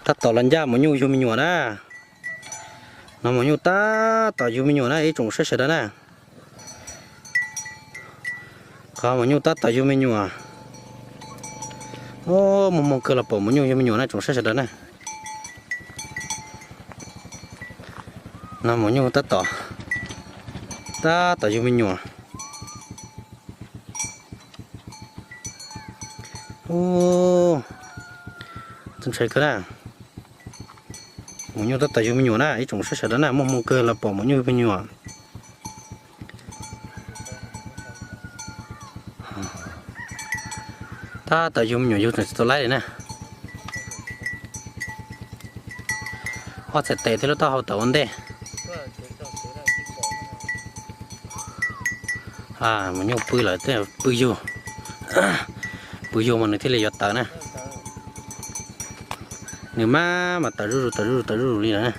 Tab tom los ncaj maum nyuj yug me nyuam na. No maum nyuj tab tom yug me nyuam na ib tsoom saib sawv daws na. Qhov maum nyuj tab tom yug me nyuam. Muaj hmoo kawg los pom maum nyuj yug me nyuam na tsoom saib sawv daws na. No maum nyuj tab tom, tab tom yug me nyuam. Ntshai kawg na. Maum nyuj tab tom yug me nyuam na ib tsoom saib sawv daws na, muaj hmoo kawg los pom maum nyuj yug me nyuam. Tab tom yug me nyuam yug tseem tsis tau laib li na. Ob txhais tes thiab lub taub hau tawm ua ntej. Maum nyuj pw lawm, pw yug, pw yug mas nws thiaj li yuav tawv na. Nws maj mas tawv zuj zus tawv zuj zus tawv zuj zus li lawm na.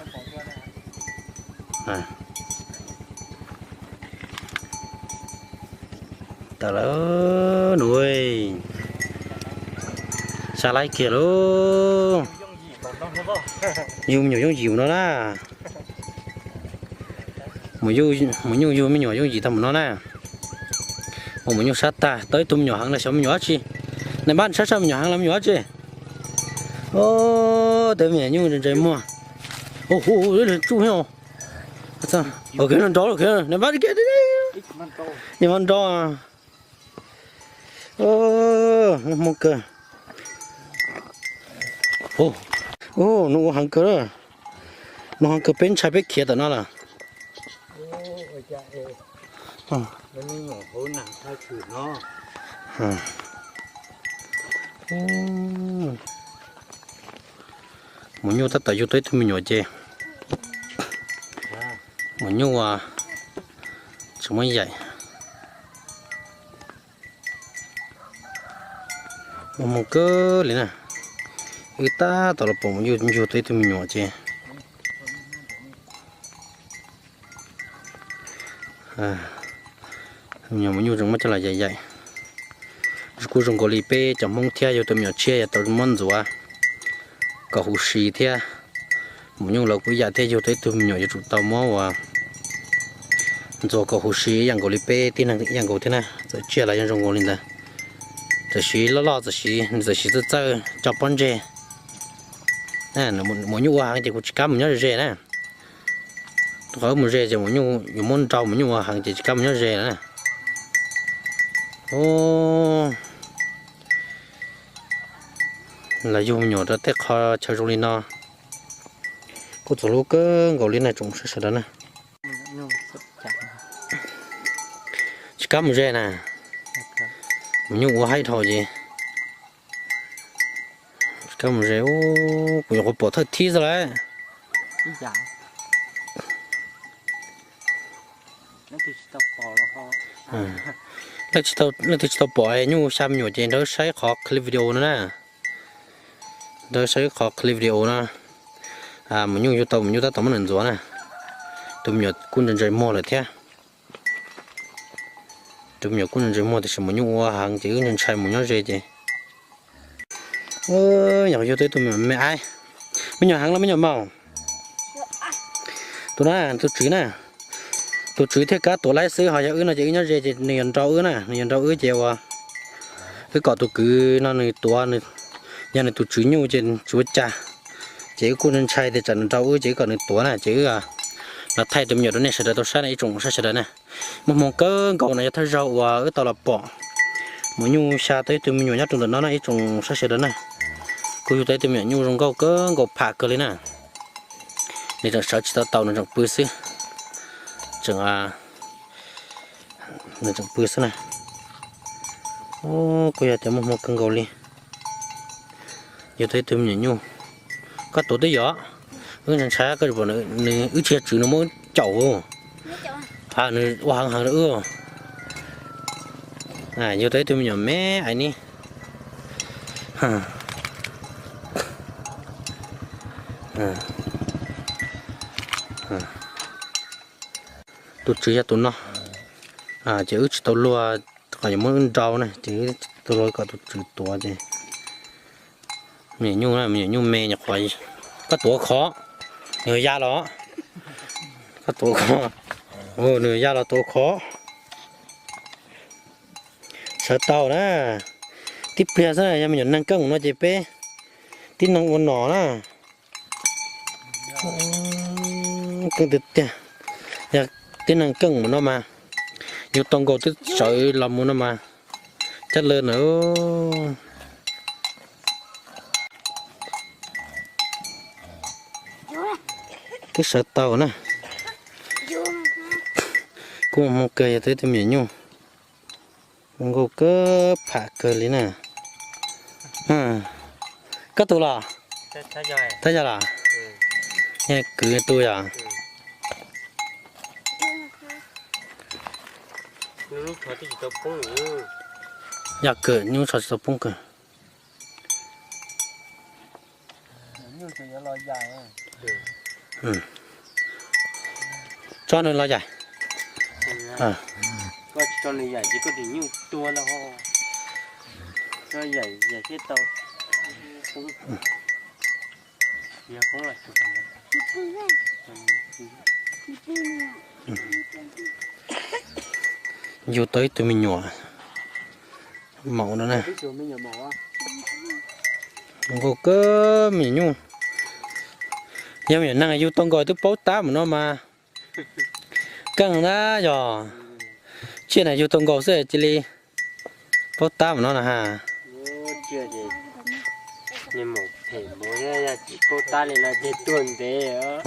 Tawm lawm nws, xa laib kiag lauj. Yug me nyuam yooj yim no na. Maum nyuj yug me nyuam yooj yim tag mus no na. Ua maum nyuj sab tag tau ib tug me nyuam heev los xyov me nyuam dab tsi. Nais npab sab sab me nyuam heev los me nyuam dab tsi. Tej me nyuam nyuj ntsais muag. Hu tsuj, nws nrov, nais npab, nws nrov. Hmoo kawg. Nws ua heev kawg, nws heev kawg peb ntshai peb khiav tawm no lawm. Maum nyuj tab tom yug tau ib tug me nyuam ces maum nyuj tsis muab yaim. Muaj hmoo kawg li na. Wb tab tom los pom maum nyuj yug tau ib tug me nyuam ces me nyuam maum nyuj tseem muab coj los yaim yaim. Kuj zoo nkaus li peb cov Hmoob thiab, yug tau me nyuam tshiab yog tau muab ntxuav kom huv si thiab. Maum nyuj los kuj ib yam thiab, yug tau ib tug me nyuam yuav tsum tau muab ua ntxuav kom huv si ib yam nkaus li peb tib neeg ib yam nkaus thiab na. Txawm tsiaj los yeej zoo nkaus li ntawd, txawm siv loj loj txawm siv, txawm siv txawj txawj tso pob ntseg. Maum nyuj ua heev ces kuv tsis kam mus nyob ze ze na. Rau qhov wb mus ze ces yuav muab nrau, maum nyuj ua heev ces tsis kam mus nyob ze lawm na. Los yug me nyuam rau tej qho chaw zoo li no kuj txom nyem kawg nkaus li na tsoom saib sawv daws na. Tsis kam mus ze na. Maum nyuj ua heev dhau ces tsis kam mus ze. Kuv nyuam qhuav pom thawj thib xwb lauj. Leej twg tsis tau pom nyuj xya me nyuam ces nrog wb saib qhov clip video no na. Nrog wb saib qhov clip video no. Maum nyuj yug tau, maum nyuj tab tom muab nws ntxuav na. Tus me nyuam kuj ntsais ntsais muag lawm thiab. Tus me nyuam kuj ntsais ntsais muag tiam sis maum nyuj ua heev ces wb ntshai mus nyob ze ces. Nyuam qhuav yug tau ib tug me nyuam me aib. Me nyuam heev los me nyuam maum? Tus no tus tswv na. Tus tswv thiaj kam tuav laib xwb, ho yog wb no ces wb nyob ze ces nws yuav nrau wb na, nws yuav nrau wb ces ua wb kom tus kwv no nws tuav, yog nws tus tswv nyuj ces tsis ua cas, ces wb kuj ntshai tias tsam nws nrau wb ces wb kom nws tuav na ces wb los thaij tus me nyuam rau nej sawv daws tau saib na ib tsoom saib sawv daws na. Muaj hmoo kawg nkaus no yog thawj zaug uas wb tau los pom maum nyuj xya tau ib tug me nyuam nyob rau ntawm no na ib tsoom saib sawv daws na. Kuj yug tau ib tug me nyuam nyuj zoo nkauj kawg nkaus pham kawg li na. Nws tseem sawv tsis tau taus, nws tseem pw xwb. Tseem, nws tseem pw xwb na. Kuj yog tias muaj hmoo kawg nkaus li. Yug tau ib tug me nyuam nyuj. Koj tuav twb yog, wb ntshai ntshai koj pom nws, wb tsis yog tswv nws muab wb caum. Nws ua heev heev rau wb. Yug tau ib tug me nyuam me aib ni. Tus tswv yog tus no, ces wb tsis tau luag kom yuav muab wb nrau na, ces wb tsis tau luag kom tus tswv tuav ces me nyuam nyuj na, me nyuam nyuj me nyuam qhuav Koj tuav khov, nws ya los, koj tuav khov, nws ya los tuav khov. Sawv tau na, tib pliag xwb yog me nyuam neeg keej mus no ces peb tib neeg ua nom na. Keej tiag tiag, yog tib neeg keej mus no mas, yug tau nkaus twb sawv los mus no mas, cab lawm na. Twb sawv tau na. Kuj hmoo kawg yog tau ib tug me nyuam nyuj. Zoo nkauj kawg pham kawg li na. Koj tus los? Thab yog los? Kwv tus yog? Yog kawg, nyuj tsho tsis tau poob kawg. Tso nws los yaim. Yug tau ib tug me nyuam maum no na. Zoo nkauj kawg me nyuam nyuj. Yog me nyuam neeg yug tau nkaus twb paub tab mus no mas. Keej na yog, tsiaj na yug tau nkaus xwb cia li paub tab mus no na ha. Paub tab li no ces tuag ntev.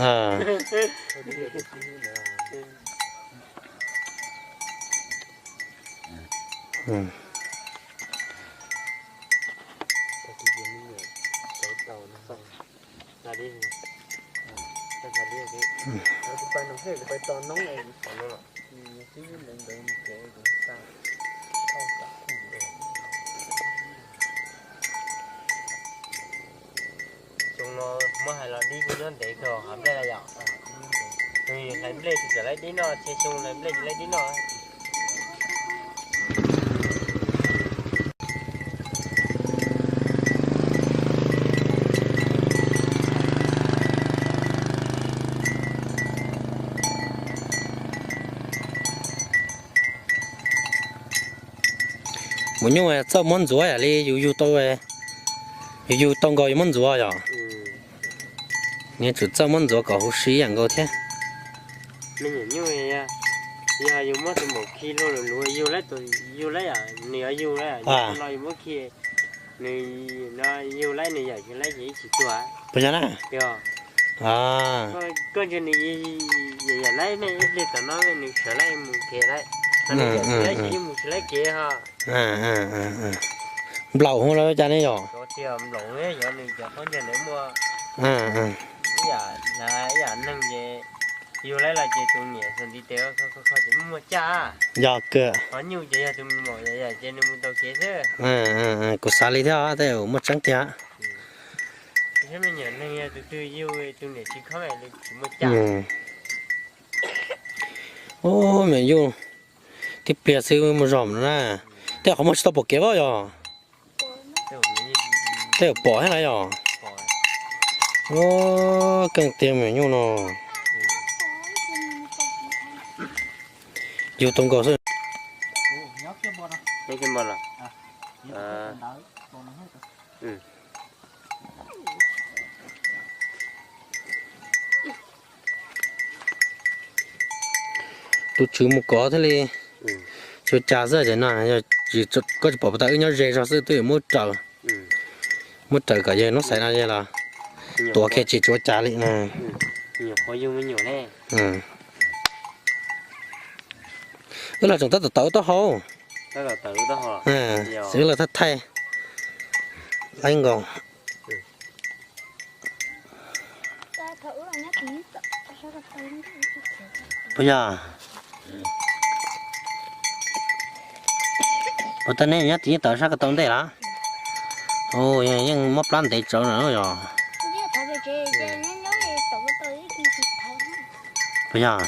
Xyoo no muab hais los dib kuj nyob ntev kawg hov nplej lawm yom. Hlais nplej tsis txawm laib dib noj, txhia xyoo hlais nplej tsis laib dib noj. Maum nyuj txawj muab ntxuav yam li yus yug tau, yus yug tau nkaus yus muab ntxuav yom. Nws tsum txawj muab ntxuav kom huv si ib yam nkaus thiab. Me nyuam nyuj, yog yus muab tus maum khi hlua luv luv yug laib, yug laib yom, nws yuav yug laib, no yus muab khi, nws yug laib nws yam yug laib ces ib tsis tuag. Puas yog na? Koj ntsia nws yam laib mej ib pliag tom no nws sawv laib mus kev laib, nws yam laib ces yeej mus tsis laib kev ho. Nplaum hu los cas ne yom? Nplaum, yog nws cov khaub ncaws ntawd muaj ib yam, ib yam neeg ces yug laib los ces tus niam xav ntiv tes kho kho ces muaj muaj caj. Yog kawg. Qhov nyuj ces yog tus maum yam yam ces nws mus tau kev xwb. Kuv xav li thiab, tej zaum muaj tseeb tiag. Tus me nyuam neeg yog tus twg yug tus niam tsis khob li tsis muaj caj. Ub, me nyuam nyuj, tib pliag xwb mus zog no na. Tej qhov muag tsis tau pom kev voj yog? Tej zaum pom thiab na yog? Ub, keej tiag me nyuam nyuj no. Yug tau nkaus xwb. Tus tswv mus kov thiaj li xyuas cas xwb ces no, koj tsis pom puas tas wb nyob ze zog xwb twb yuav muab raws, muab raws kom yawg hnub xaiv no yawg los tuav kiag tsis tsuav cas li na. Wb los tseem tab tom tawm taub hau, xwb los thaij thaij laib nkaus. Puas yog? Puas tas nej nyob tim tawm sab ko taw ntej los? Yeej muab plab ntev tsawv no yog? Puas yog?